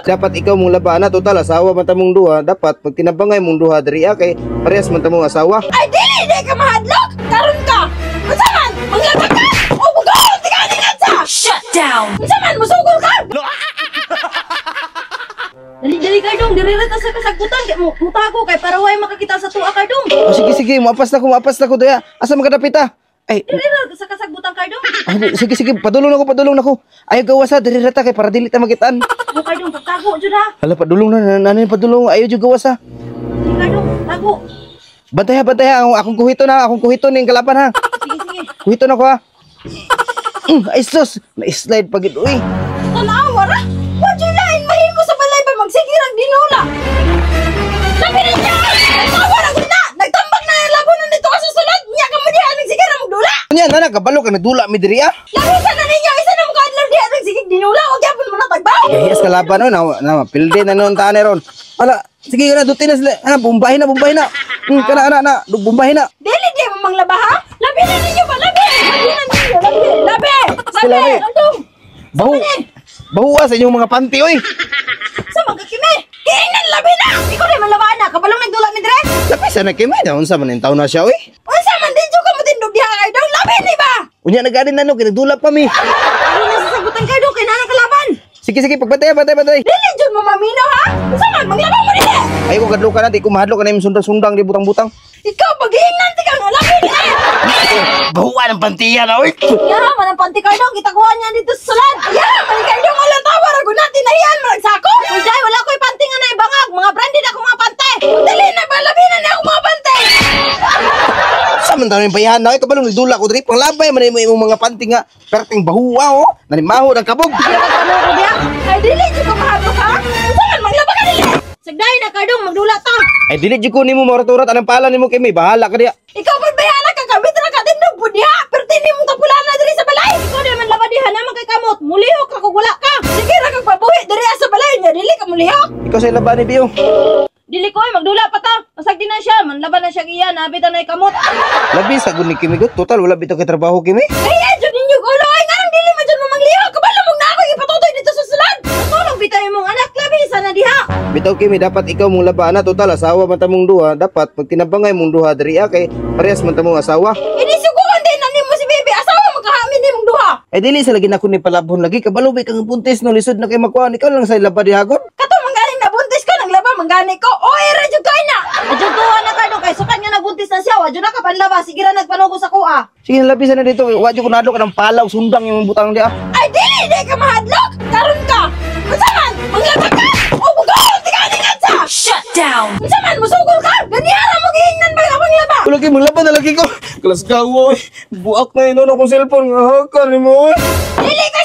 Dapat ikaw mong labana, total asawa man ta mong duha, dapat pag tinabangay mong duha diri kay parehas man ta mong asawa. Ay, dili di ka mahadlok. Karon ka. Unsa man? Manglaba ka? O bugol ti ka sa. Shut down! Unsa man, musugol ka? Dali dali, Kardong, diri ra ta sa kasagbutan kay mo mutago kay para way makakita sa tuwa, Kardong. Oh, sige sige, muapas na ko, muapas na ko diya. Asa man kadapita? Ay, Diri ra ta sa kasagbutan, Kardong. Ah, sige sige, padulong na ko, padulong na ko. Ayaw gawas ha, diri ra ta kay para dili ta makitaan. Mo, Kardong, pagtago jud ha. Hala, padulong na, nanay, padulong, ayaw jud gawas ha. Sige, Kardong, tago. Bantay ha, bantay ha, akong kuhito na, akong kuhito ning kalaban ha. Sige sige. Kuhito na ko ha. Ay sus, na-slide pag ito uy. Tanawa ra. Wa jud lain mahimo sa balay ba magsigirang dinula. Labi niya. Tanawa ra gud na. Nagtambak na ang labo dito ka sa sulod. Nya ka mo diha nagsigira magdula. Nya, nana, kabalo ka, nagdula mi diri ah. Labi sa na ninyo, isa na mo kaadlaw diha nagsigig dinula o gyapon mo na tagbaw. Gahiyas kalaban no, na, na, pilde na noon tani ron. Ala, sige na, duti na sila. Ana, bumbahin na, bumbahin na. Kana, ana, na, bumbahin na. Dili di mo manglaba ha? Labi na ninyo ba? Labi! Labi na ninyo! Labi! Labi! Labi! Labi. Kardong! Bahu, bahuwa sa inyong mga panty, oy. Sa mga kimi! Kiinan labi na! Ikaw di man labaan na! Kabalong nagdula mi dire! Labi sa na kimi, na unsa man taon na siya, oy. Unsa man din ka mo tindog diha kay dong? Labi ni ba? Unya nagani na no, kinagdula pa mi. Ano na sasagutan kay dong? Kay nanang kalaban! Sige, sige, pagbantay, bantay, bantay. Dili jud mo mamino ha? Unsa man manglaba mo dili? Ayaw ko kadlo ka na, di ko mahadlo ka na yung sundang-sundang di butang-butang. Ikaw pag-iingnan ti ka nga labi ni! Bahuwa ng pantiya na, oy. Ya, man ang panty kardong, gitaguan niya dito sa sulod. Ya, man kardong wala tawa ra gud natin nahiyan man sako. Uy, dai wala ko'y panty nga naibangag, mga branded ako mga pante. Dali na ba labi na na ako mga pante. Sa man taon yung bayahan na, oy, kabalong nagdula ko diri, panglabay man imo imong mga panty nga, perting bahuwa, oh. Nanimaho ng kabog. Ano ko diya? Ay dili jud ka mahadlok ha? Unsa man manglaba ka dili? Sagday na kardong magdula ta. Ay, dili jud ko nimo maurat-urat anang pala nimo kay may bahala ka diya. Ikaw pud bayana ka kabit ra ka tindog pud diha. Pero tini mong kapulana diri sa balay. Ikaw di man laba diha naman kay kamot. Mulihok ka kung wala ka. Sige ra kag pabuhi diri sa balay nya dili ka mulihok. Ikaw sa laban ni Biyo. Dili ko ay magdula pa ta. Pasag di na siya, manlaban na siya iya, nabit na kamot. Labi sa gud ni Kimi gud, total wala bitaw kay trabaho Kimi. Kaya jud ninyo gulo ay nganong dili man jud mo manglihok. Kabalo mong na ako ipatutoy dito sa sulod. Natulog bitaw imong anak labi sana diha. Bitaw Kimi, dapat ikaw mong labana, total asawa man ta mong duha, dapat pag tinabangay mong duha diri kay parehas man ta mong asawa. Ini suguon din na nimo si baby asawa magkahamin nimong duha. Ay dili sa lagi nako ni palabhon lagi kabalo ba kang buntis no lisod na kay makuha ikaw lang sa laba diha gud. Kato manggaling nabuntis ko naglaba manggani ko. Oy ra jud kay na. Adyo tuwa na ka kay sukan nga nabuntis na siya, wa jud na ka panlaba sige ra nagpanugo sa kuha. Sige labi sa na dito, wa jud ko nadlo ka ng palaw sundang yung butang diha. Ay dili di ka mahadlok. Karon ka. Unsa man manglaba ka? O bugol ti ka sa. Shut down! Unsa man musugol ka? Ganihara mo giingnan ba ang panglaba? Wala kay manglaba na lagi ko. Kalas ka oy. Buak na inon akong cellphone nga hakan nimo oy. Dili ka.